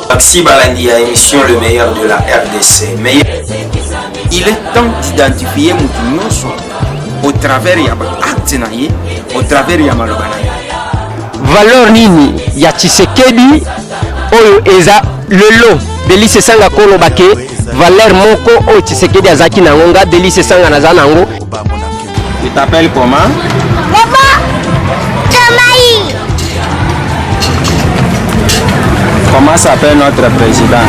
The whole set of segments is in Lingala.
Merci balandi ya émission le meilleur de la RDC. Mais il est temps d'identifier mutu nyonso au travers ya ba acte na ye, au travers ya maloba na ye. Valeur nini ya Tshisekedi oyo eza lelo Delly Sesanga koloba ke valeur moko oyo Tshisekedi azalaki nango nga Delly Sesanga naza nango. Tu t'appelles comment? Baba Chamaï. Comment s'appelle notre président?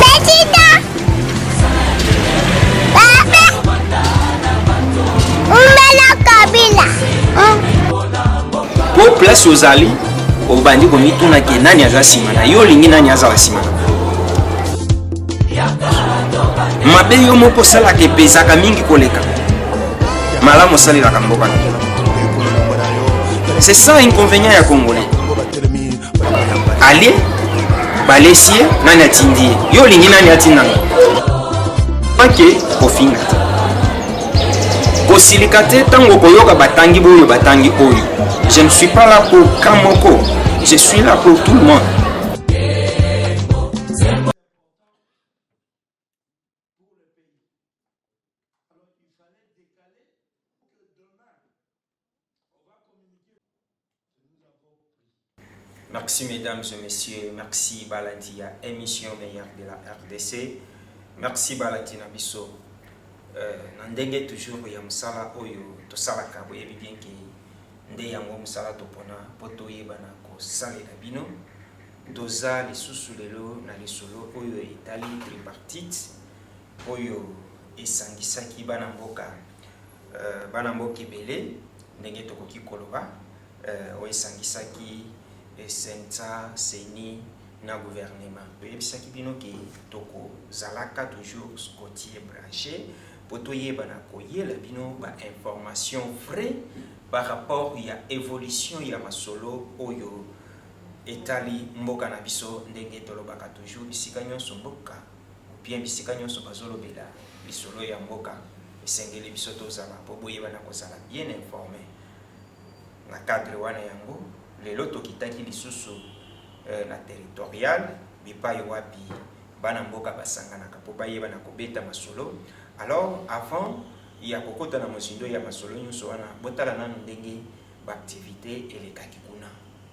Président. Papa. Umela Kabila. Po place ozali obandi komituna ke nani aza nsima na yo, olingi nani azala nsima na mabe yo moko osalaka epezaka mingi koleka malamu osalelaka mboka na yo. C'est ça inconvénient ya congolais. Alie balesi ye, nani atindi ye? Yo olingi nani atinda nga? Ake kofinga te, kosilika te ntango okoyoka batangi boyo batangi oyo. Je ne suis pas là pour ka moko, je suis là pour tout le monde. Merci mesdames et messieurs, merci balandi ya émission meilleure de la RDC. Merci balandi na biso. Na ndenge toujours ya mosala oyo tosalaka, boyebi bien ke nde yango mosala topona mpo toyebana kosalela bino. Toza lisusu lelo na lisolo oyo etali tripartite oyo esangisaki bana mboka, bana mboka ebele, ndenge tokoki koloba, oyo esangisaki CNSA, CENI na gouvernement. Toyebisaki bino ke tokozalaka toujours scotché branché po toyebana koyela bino ba information vrai par rapport ya évolution ya masolo oyo etali mboka na biso. Ndenge tolobaka toujours, bisika nyonso mboka ou bien bisika nyonso bazolobela lisolo ya mboka, esengeli biso tozala mpo boyebana kozala bien informé. Na cadre wana yango lelo tokitaki lisusu na territorial, bipai wapi bana mboka basanganaka mpo bayebana kobeta masolo. Alors, avant ya kokota na mozindo ya masolo nyonso wana, botala nanu ndenge baactivité elekaki kuna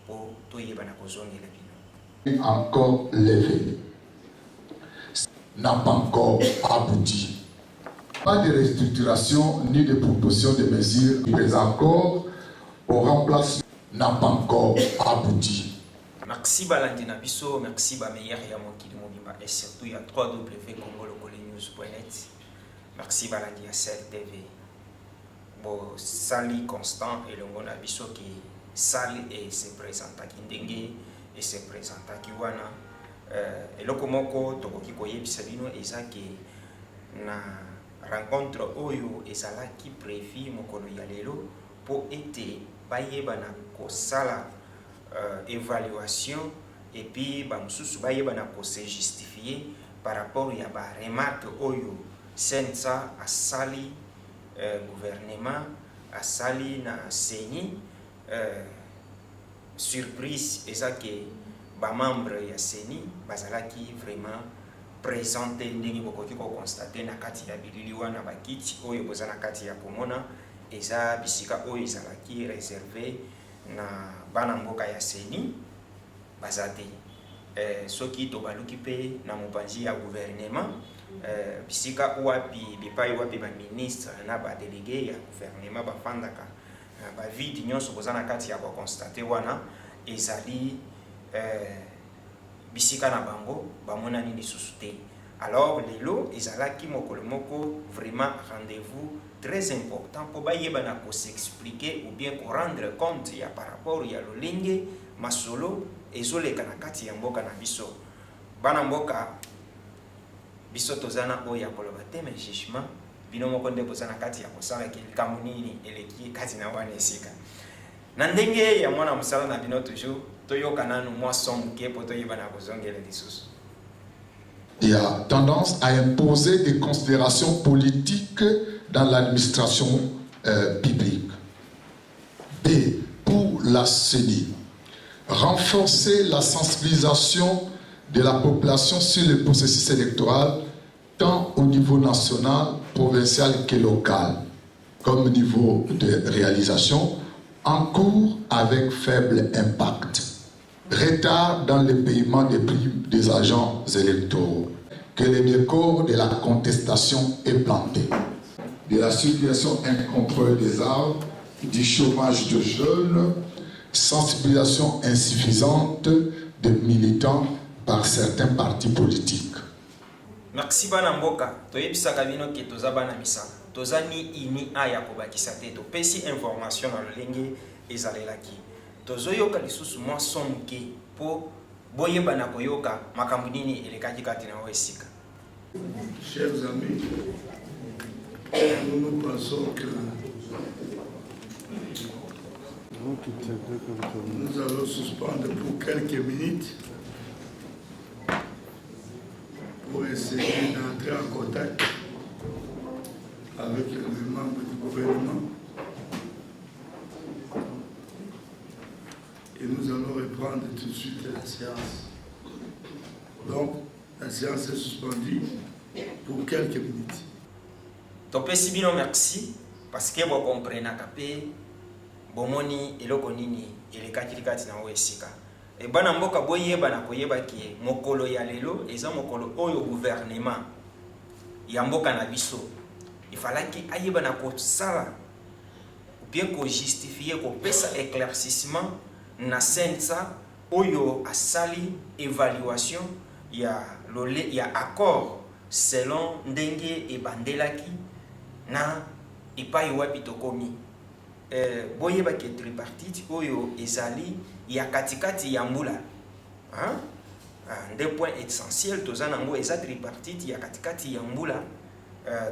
mpo toyebana kozongela bino. Encore levé n'a pas encore abouti. Pas de restructuration ni de proposition de mesures les accords au remplacement n'a pas encore abouti. Merci balandi na biso, merci bameilleur ya mokili mobimba et surtout ya www.congolokolenews.net. Merci balandi ya Cell TV. Bosali constant elongo na biso ke salle e se présentaki ndenge e se présentaki wana. Eloko moko tokoki koyebisa bino eza ke na rencontre oyo ezalaki prévu mokolo ya lelo mpo ete bayebana kosala évaluation et puis bamosusu bayebana kose justifier par rapport ya baremarque oyo CNSA asali, gouvernement asali na CENI. Surprise eza ke bamembre ya CENI bazalaki vraiment présent te, ndenge bokoki koconstater na kati ya bilili wana. Bakiti oyo boza na kati ya komona eza bisika oyo ezalaki réservé na bana mboka ya CENI, baza te. Soki tobaluki mpe na mopanzi ya gouvernement, bisika wapi, bipai wapi baministre na badélégué ya gouvernement bafandaka, bavide nyonso boza na kati ya koconstater wana ezali bisika na bango, bamonani lisusu te. Alors lelo ezalaki mokolo moko vraiment rendez-vous très important mpo bayebana kos'expliquer ou bien korendre compte ya par rapport ya lolenge masolo ezoleka na kati ya mboka na biso. Bana mboka, biso toza na oyo ya koloba te, mais jugement bino moko nde boza na kati ya kosalaki likambo nini eleki kati na wana esika. Na ndenge ya mwana mosala na bino toujours, toyoka nanu mwa son moke mpo toyebana kozongela lisusu. Il y a tendance à imposer des considérations politiques dans l'administration publique. B. Pour la CENI, renforcer la sensibilisation de la population sur le processus électoral, tant au niveau national, provincial que local, comme niveau de réalisation, en cours avec faible impact. Retard dans le paiement des primes des agents électoraux, que le décor de la contestation est planté. De la circulation incontrôlée des armes, du chômage de jeunes, sensibilisation insuffisante des militants par certains partis politiques. Merci bana mboka, toyebisaka bino ke toza bana misala, toza ni i ni a ya kobakisa te, topesi information na lolenge ezalelaki. Tozoyoka lisusu mwa son moke mpo boyeba na koyoka makambo nini elekaki kati na oyo esika. Chers amis, nous nous pensons que nous allons suspendre pour quelques minutes pour essayer d'entrer en contact avec les membres du gouvernement. Et nous allons reprendre tout de suite la séance. Donc, la séance est suspendue pour quelques minutes. Topesi bino merci parce que bokomprenaka mpe bomoni eloko nini elekaki kati na oyo esika. E bana mboka, boyeba na koyeba ke mokolo ya lelo eza mokolo oyo gouvernement ya mboka na biso efalaki ayeba na kosala ou bien kojustifie, kopesa éclaircissement na CNSA oyo asali évaluation ya lole ya accord selon ndenge ebandelaki na epai wapi tokomi. Boyeba ke tripartite oyo ezali ya katikati ya mbula, hein? Ah, nde point essentiel toza nango eza tripartite ya katikati ya mbula.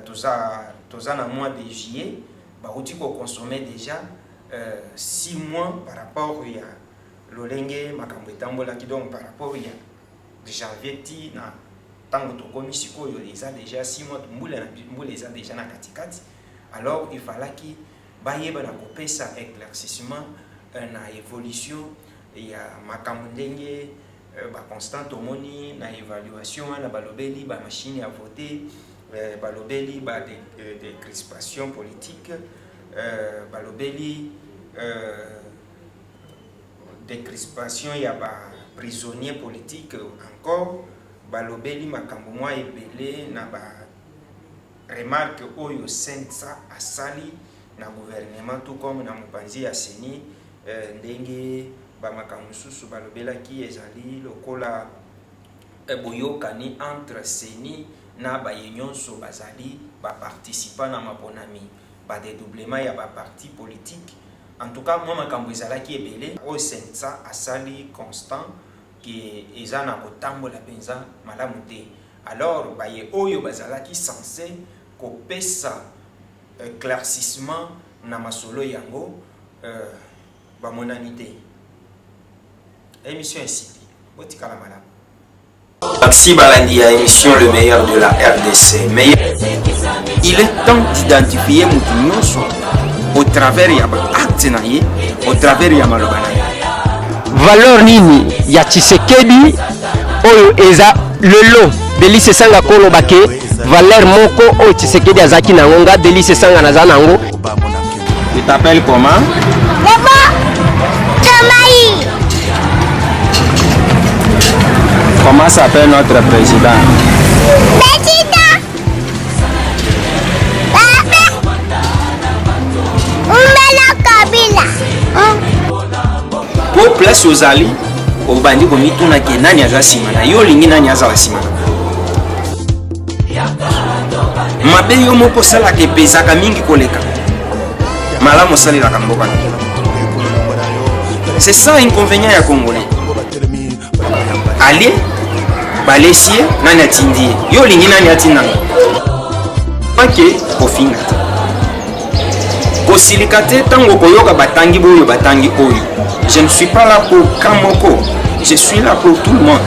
Toza na mois de juillet, bauti kokonsommer déjà 6 mois par rapport ya lolenge makambo etambolaki. Donc par rapport ya janvier ti na ntango tokomi sikoyo, eza déjà 6 mois. Mbula mbula eza déjà na katikati. Alors il fallaki bayeba na kopesa éclaircissement na évolution ya makambo ndenge baconstant tomoni na évaluation wana. Balobeli bamachine ya vote, balobeli badécrispation politique, balobeli décrispation ya baprisonnier politique, encore balobeli makambo mwa ebele na baremarque oyo CNSA asali na gouvernement, tout comme na mopanzi ya CENI. Ndenge bamakambo mosusu balobelaki ezali lokola boyokani entre CENI na baye nyonso bazali baparticipant na maponami, badedoublement ya baparti politique. En tout cas, mwa makambo ezalaki ebele oyo CNSA asali constant ke eza na kotambola mpenza malamu te. Alors baye oyo bazalaki censé kopesa éclaircissement na masolo yango bamonani te. Émission esili, botikala malamu. Merci balandi ya émission Le meilleur de la RDC. Mais il est temps d'identifier mutu nyonso au travers ya baacte na ye, au travers ya maloba na ye. Valeur nini ya Tshisekedi oyo eza lelo? Delly Sesanga koloba ke valeur moko oyo Tshisekedi azalaki nango, nga Delly Sesanga naza nango. Tu t'appelles comment? Baba Tamaï. Comment s'appelle notre président? Président. Papa. Umela Kabila. Po place ozali, obandi komituna ke nani aza nsima na yo, olingi nani azala nsima na mabe yo moko osalaka epezaka mingi koleka malamu osalelaka mboka na yo. C'est ça inconvénient ya Congolais. Alie balesi ye, nani atindi ye? Yo olingi nani atindanga? Ake kofinga te, kosilika te ntango koyoka batangi boyo, batangi oyo. Je ne suis pas là pour camp moko, je suis là pour tout le monde.